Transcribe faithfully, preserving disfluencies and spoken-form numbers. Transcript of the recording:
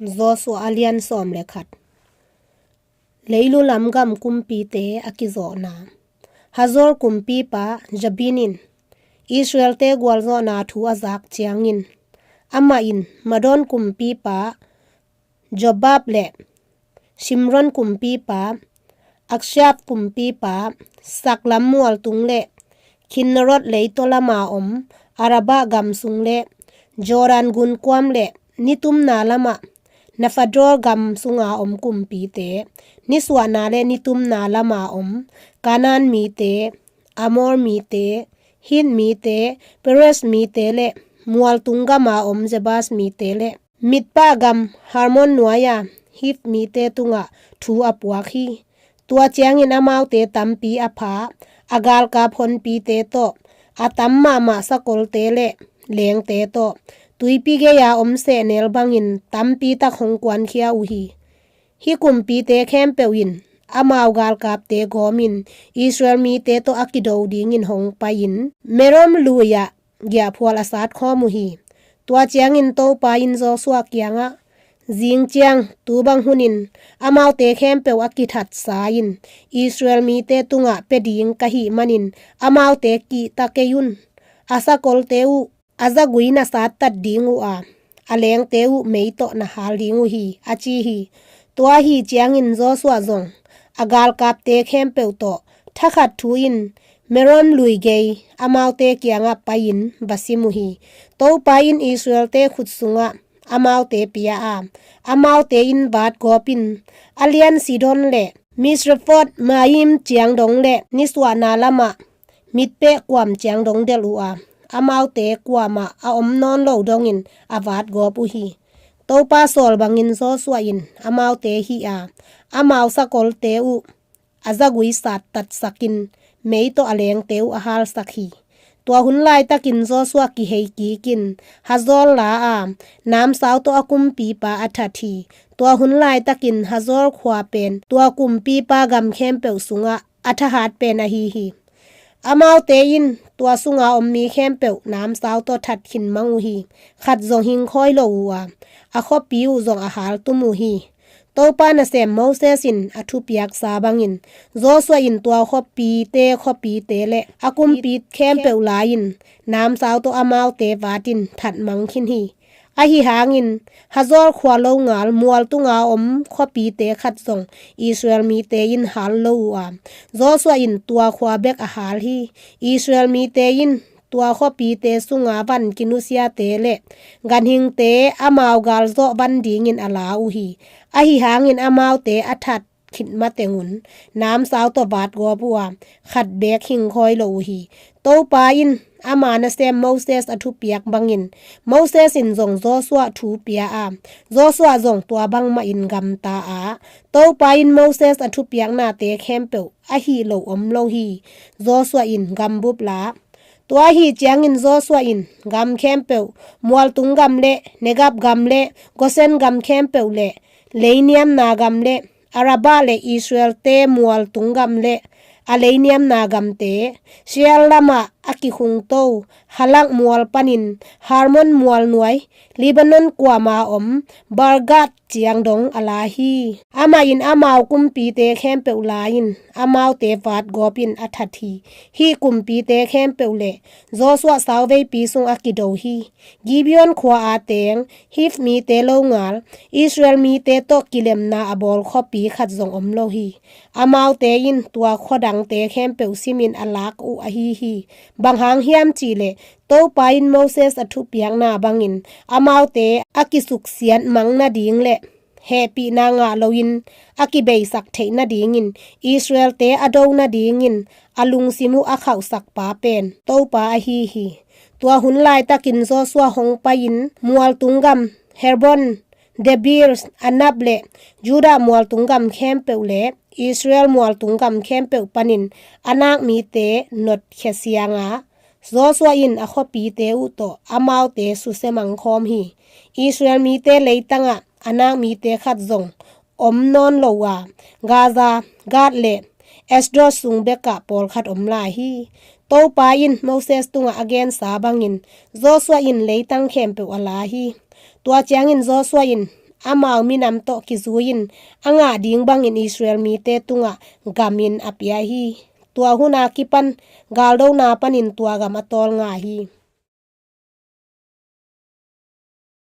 Joshua a lian sawm le khat. Leilu lam gam kumpite a kizawhna. Hazor kumpipa Jabin in Israelte gualzawhna thu a zak ciangin, amah in Madon kumpipa Jobab le Shimron kumpipa, Akshaf kumpipa, saklam mualtung le Kinnerot leitaw lama om Araba gam sung le Jordan gunkuam le nitumna lama Nafadol gam sunga om kumpite, nisuahna le nitumna lama om Kanaan mite, Amor mite, Hit mite, Perez mite le mualtung gama om Jebus mite le Mitpa gam Harmon nuai-a Hiv mite tungah thu a puak hi. Tua ciangin amaute tampi a pha, a galkap honpite tawh, a tam mahmah sakolte le leengte tawh, tuipi gei-a om sehnel bangin tampi tak hong kuankhia uh hi. Hih kumpite khempeuh in amau galkapte gawmin Israel mite tawh a kido dingin hong pai-in Merom lui-ah giahphual a sat khawm uh hi. Tua ciangin Topa in Joshua kiangah, "Zing ciang tu bang hunin amaute khempeuh a kithatsa in Israel mite tungah pia ding ka hih manin amaute kihta kei un. A sakolte uh a zagui na sattat ding uh a, a leengte uh mei tawh na hal ding uh hi," a ci hi. Tua ahi ciangin Joshua zong a galkapte khempeuh tawh thakhat thu-in Merom lui gei amaute kiangah pai-in va sim uh hi. Topa in Israelte khut sungah amaute pia a, amaute in vatgawpin a lian Sidon le Misrefot Maim ciang dong le nisuahna lamah mitpeh kuam ciang dong delh uh a, amaute kuamah a om nawn lo dongin a vatgawp uh hi. Topa sawl bangin Joshua in amaute hih a, amau sakolte uh a zagui sattatsakin mei tawh a leengte uh a halsak hi. Tua hun laitakin Joshua kihei kikin Hazor la a, namsau tawh a kumpipa a that hi. Tua hun laitakin Hazor khua pen tua kumpipa gam khempeuh sungah a thahat pen ahi hi. Amaute in tua sunga om mi khempeuh namsau tawh that khin mang uh hi. Khat zong hingkhawi lo uh a, a khuapi uh zong a haltum uh hi. Topa nasem Moses in a thupiaksa bangin Joshua in tua khuapite khuapite le a kumpi khempeuh la-in namsau tawh amaute vatin that mang khin hi. Ahi hangin Hazor khua longal mualtunga om khuapite khat zong Israel mite in hal lo uh a, Joshua in tua khua bek a hal hi. Israel mite in tua khuapite sunga van kinusiate le ganhingte amau galzawh van dingin a la uh hi. Ahi hangin amaute a that khit matengun namsau tawh vatgawp uh a, khat beek hingkhawi lo uh hi. Topa in ama nasem Moses a thupiak bangin Moses in zong Joshua thu pia a, Joshua zong tua bangmahin gamta a, Topa in Moses a thupiaknate khempeuh a hih loh om lo hi. Joshua in gambup la. Tua ahi ciangin Joshua in gam khempeuh, mualtung gam le Negab gam le Gosen gam khempeuh le leiniamna gam le Araba le Israelte mualtung gam le a leiniamna gamte, Seir lamah a kikhungto Halak mual panin Harmon mual nuai, Lebanon kuama om Baal-gad ciang dong a la hi. Amah in amau kumpite khempeuh la-in amaute vatgawpin a that hi. Hih kumpite khempeuh le Joshua sauveipi sung a kido hi. Gibeon khua a teng Hiv mite longal Israel mite tawh kilemna a bawl khuapi khat zong om lo hi. Amaute in tua khua dangte khempeuh simin a lak uh ahi hi. Bang hang hiam cihleh Topa in Moses a thupiakna bangin amaute a kisuksiat mang nading le hehpihna ngah loin a kibeisak theih nadingin Israelte a do nadingin a lungsim uh a khauhsakpa pen Topa ahi hi. Tua hun laitakin Joshua hong pai-in mualtung gam Hebron, Debir, Anab le Judah mualtung gam khempeuh le Israel mualtung gam khempeuh panin Anak mite notkhia siang a, Joshua in a khuapite uh tawh amaute susia mangkhawm hi. Israel mite leitangah Anak mite khat zong om nawn lo a, Gaza, Gath le Ashdod sung bekah pawlkhat om lai hi. Topa in Moses tungah a gensa bangin Joshua in leitang khempeuh a la hi. Tua ciangin Joshua in amau minam tawh kizui-in a ngah ding bangin Israel mite tungah gamin a pia hi. Tua hun a kipan galdona panin tua gam a tawl ngai hi.